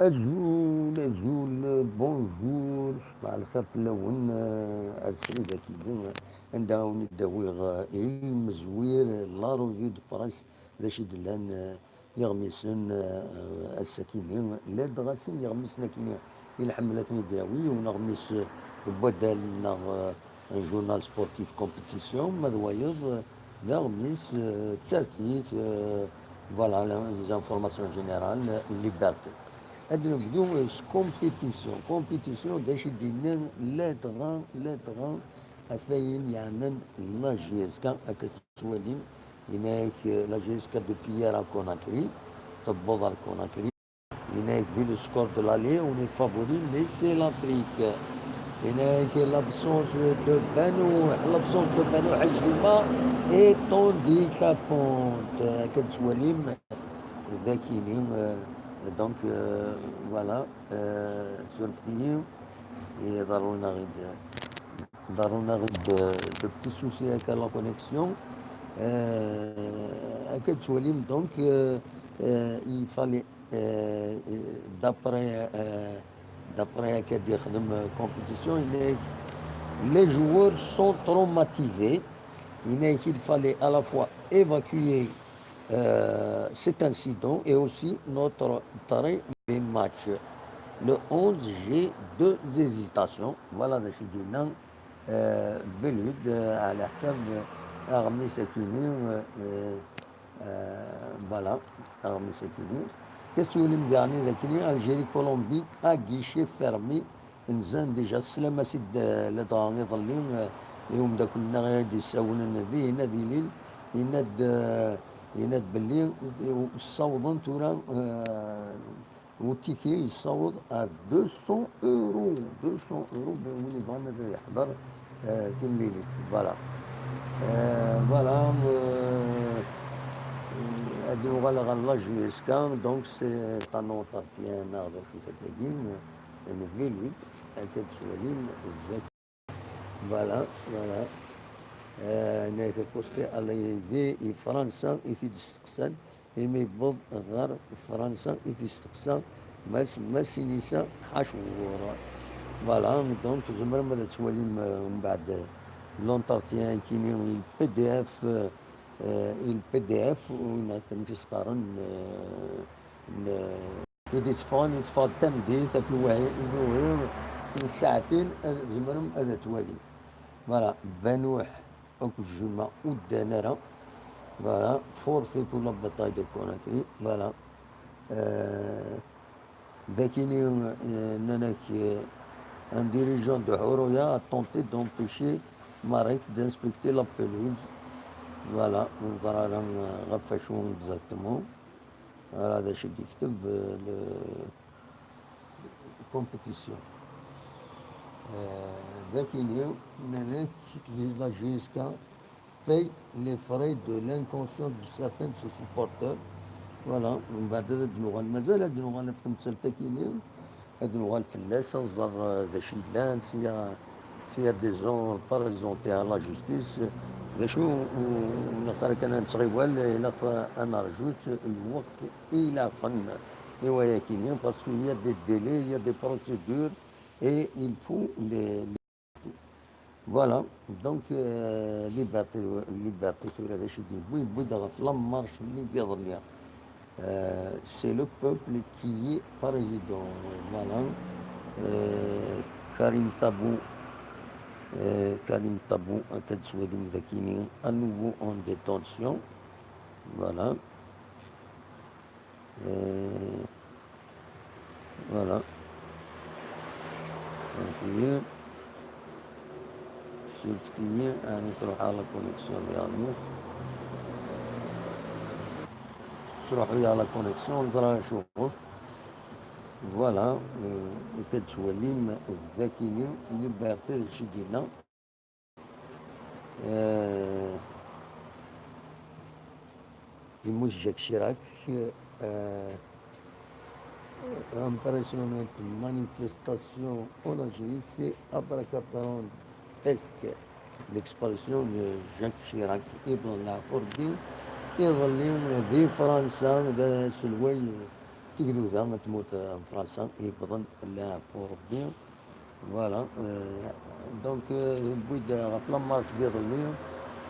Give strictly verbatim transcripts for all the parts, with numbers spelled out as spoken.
Azul, azul, bonjour, ṣbaḥ lxir fell-awen, eh, ar srid akini, anda awen-id-awiɣ, eh, ilmezwir, la revue de presse, d acu i d-llan, eh, iɣmisen, eh, ass-akini, ladɣa sin iɣmisen akini i lḥemmel ad ten-id-yawi, yiwen aɣmis, eh, n waddal neɣ, eh, un journal sportif compétition, ma d wayeḍ, eh, d aɣmis, eh, d tartit, eh, voilà, les informations générales, eh, liberté. Ad nebdu, eh, s compétition. Compétition, d acu i d-yennan ladɣa, ladɣa, ata ayen yeɛnan la J S K, akka tettwalim, yenna-ak, eh, la J S K depuis hier à Conakry, tewweḍ ar Conakry. Yenna-ak, vu le score de l'aller, on est favori, mais c'est l'Afrique. Yenna-ak, l'absence de Banu, l'absence de Banu Hajima est handicapante. Akka tettwalim, d akini, euh, donc, euh, voilà, euh, surfet-iyi, iḍerrun-aɣ-id, iḍerrun-aɣ-id, euh, de petits soucis avec la connexion. Euh, akka tettwalim, donc, euh, euh, il fallait, euh, euh, d'après, euh, d'après, euh, compétition, il est, les joueurs sont traumatisés. Il est qu'il fallait à la fois évacuer, euh, cet incident et aussi notre très mauvais match. Le onze, j'ai deux hésitations. Voilà, je dis non. Euh, Belud, euh, على حساب, euh, aɣmis akini, euh, euh, euh, voilà, aɣmis akini. Qu'est-ce que vous voulez me dire, Algérie, Colombie, à guichet fermé. Nzan déjà, teslam-as-id, euh, ladɣa iḍelli, euh, i umeddakel-nneɣ i d-yessawlen dihin ad ilin, yenna-d, euh, yenna-d belli, euh, ssawḍen tura, euh, utiki yessaweḍ ar deux cents euros, deux cents euros, ben, win yebɣan ad yeḥḍer, euh, timlilit, voilà. Euh, voilà, euh, ad nuɣal ɣer la J S K, donc c'est un entretien, neɣ d acu-t akkagi, n Belud, akka d-tettwalim, voilà, voilà. Euh, nekk, Costa Aleve i Fransa i t-id-isteqsan, imi yewweḍ ɣer Fransa i t-isteqsa Mass Massinissa Ḥacur. Voilà, donc tzemrem ad twalim, euh, mbeɛd, euh, l'entretien akini, il P D F, euh, il P D F, win akken i s-qqaren, euh, n-, i d-itteffɣen, itteffeɣ-d tameddit, ɣef lwahi, lwahi n ssaɛtin, ad tzemrem ad twalim. Voilà, Banuḥ akked Juma ur ddan ara. Voilà, forfait pour la bataille de Conakry. Voilà. Euh, d akini, euh, nnan-ak, euh, un dirigeant de Horoya a tenté d'empêcher Marek d'inspecter la pelouse. Voilà, ur neẓri ara, euh, ɣef wacu exactement. Voilà, d acu i d-yekteb, euh, le compétition. Euh, d akini, nnan-ak, la J S K paye les frais de l'inconscience de certains de ses supporters. Voilà, mbeɛd ad d-nuɣal, mazal ad d-nuɣal ɣer temsalt akini, ad d-nuɣal fell-as, ad nẓer, euh, d acu yellan, s'il y a, s'il y a des gens présentés à la justice, d acu, euh, naqal kan ad nettɣiwal, ilaq ad nerjut lweqt ilaqen i wayakini, parce qu'il y a des délais, il y a des procédures, et il faut les, les, voilà, donc, euh, liberté, liberté tura d acu i d-yewwi, yewwi-d ɣef la marche-nni n yiḍelli. Euh, c'est le peuple qui est président. Voilà. Euh, Karim Tabou, euh, Karim Tabou, akka d-tettwalim d akini, à nouveau en détention. Voilà. Euh, voilà. Surfet-iyi. Surfet-iyi, ɛni truḥ la connexion diɣen. Truḥ la connexion, neẓra acuɣef. Voilà, euh, akka d-tettwalim d akini, liberté d acu i d-yenna. Euh, yemmut Jacques Chirac, euh, impressionnante manifestation en Algérie, c'est abracadabrantesque, l'expression de Jacques Chirac. Iḍelli, iḍelli di Fransa, d aselway Igduden n tmurt n Fransa yewwḍen leɛfu Rebbi. Voilà. Euh, donc, euh, yewwi-d ɣef la marche n yiḍ-nni,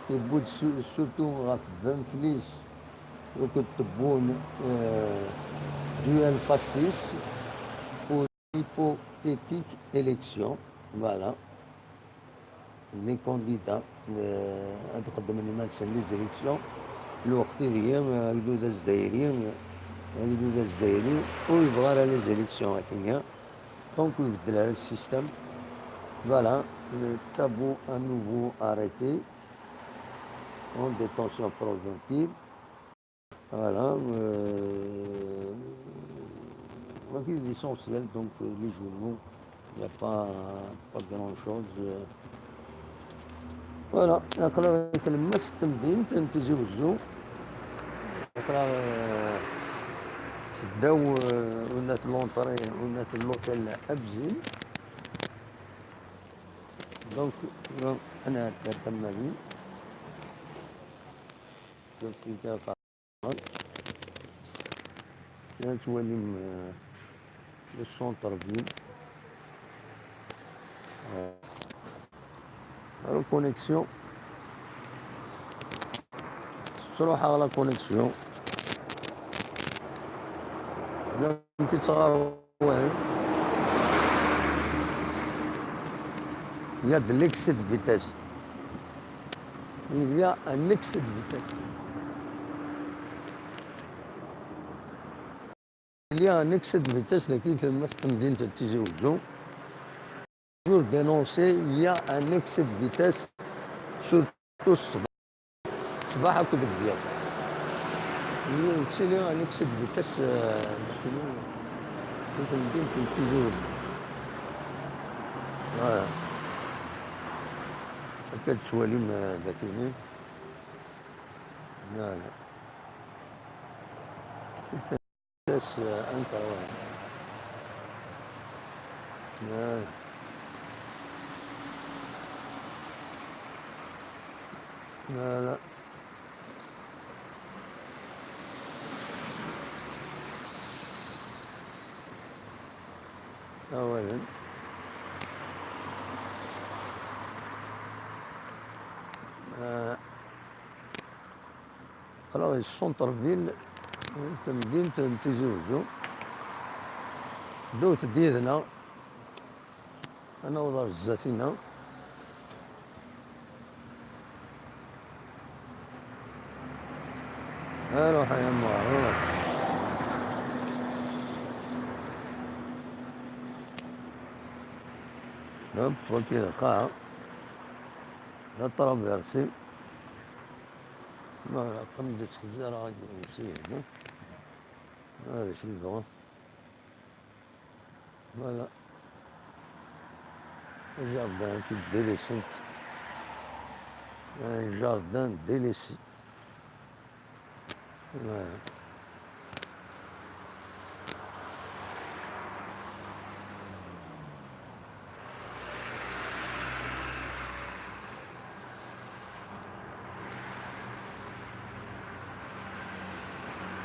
yewwi-d su-, surtout ɣef Benflis, akked Tebboune, euh, duel factice pour l'hypothétique élection. Voilà. Les candidats, euh, ad qeddmen iman-nsen les élections. Lweqt ideg, euh, agdud azdayri, euh, agdud azdayri ur yebɣi ara les élections akken. Donc ur ibeddel ara le système. Voilà, le tabou, un nouveau arrêté en détention préventive. Voilà, euh, ok, l'essentiel, donc, euh, les journaux, il n'y a pas, pas grand-chose, euh. Voilà, aql-aɣ di tlemmast n temdint n Tizi Wezzu. Aql-aɣ, euh, seddaw, euh, unat l'entrée, unat l'hôtel Abzin. Donc, donc, ad nɛeddi ar tama-nni. Donc, la nettwalim, euh, le centre-ville. Euh, la connexion. Tettruḥ-aɣ la connexion. La nettɣaḍ. Il y a de l'excès de vitesse. Il y a un excès de vitesse. Il y a un excès de vitesse dagi di tlemmast n temdint n Tizi Wezzu. Toujours dénoncé, il y a un excès de vitesse, surtout ṣṣbeḥ, ṣṣbeḥ akked deg yiḍ. Yettili un excès de vitesse, euh, dagi di temdint n Tizi Wezzu. Voilà. Akka tettwalim, euh, dagi-ni. Voilà. Vitesse, euh, incroyable. Voilà. Voilà. Awalen. Euh, Aql-aɣ di centre-ville n temdint n Tizi Wezzu. Ddut-d yid-neɣ, ad naweḍ ar zdat-inna. Aruḥ ay amɣar, ruḥ. Hop, wagi d lqaɛa. D atraversi. Voilà, comme des trésors à Sihna. Voilà, je suis devant. Voilà. Un jardin qui délaissé. Un jardin délaissé. Voilà.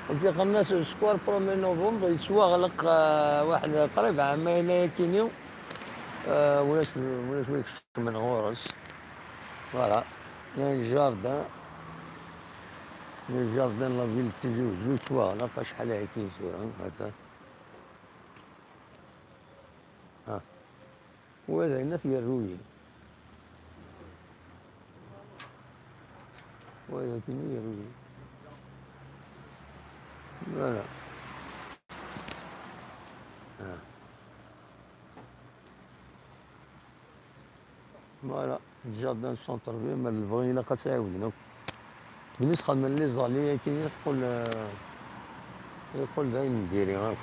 Wagi qqaren-as le square premier novembre, yettwaɣleq, euh, waḥed qrib ɛamayen ayakini, euh, ulac, ulac wi ikecmen ɣur-s. Voilà. Il y a un jardin. Le jardin de la ville de Tizi Ouzou yettwaɣleq acḥal ayakini tura, hata. Ah. Wa d ayen at yerruyen. Wa d akken i yerruyen. Voilà. Ah. Voilà, jardin centre-ville, ma d lebɣi ilaq ad tt-ɛiwden akk. Deg mi s-xedmen les allées-agi, yeqqel, euh, yeqqel d ayen n diri akk.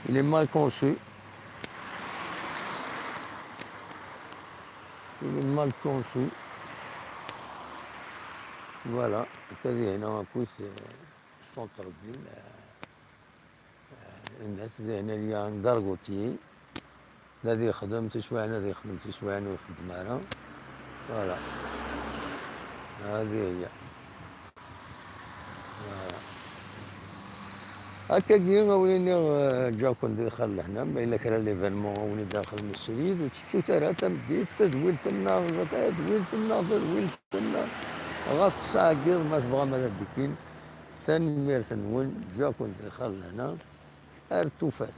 Il est mal conçu. Il est mal conçu. Voilà, akka di hna akk, euh, centre-ville, euh, Inna-s d ahna, il y a un gargotier. D ad ixdem tiswiɛin, ad ixdem tiswiɛin, ur ixeddem ara. Voilà. Hadi hiya. Voilà. Akkagi, a wen-iniɣ, eh, ǧǧiɣ-ken di lxir lehna, ma yella kra n l'événement a wen-idaxel srid, ur tettut ara tameddit, tadwilt-nneɣ, tadwilt-nneɣ, tadwilt-nneɣ, ɣef ttesɛa n yiḍ, ma tebɣam ad d-tekin. Tanemmirt-nwen, ǧǧiɣ-ken di lxir lehna, ar tufat.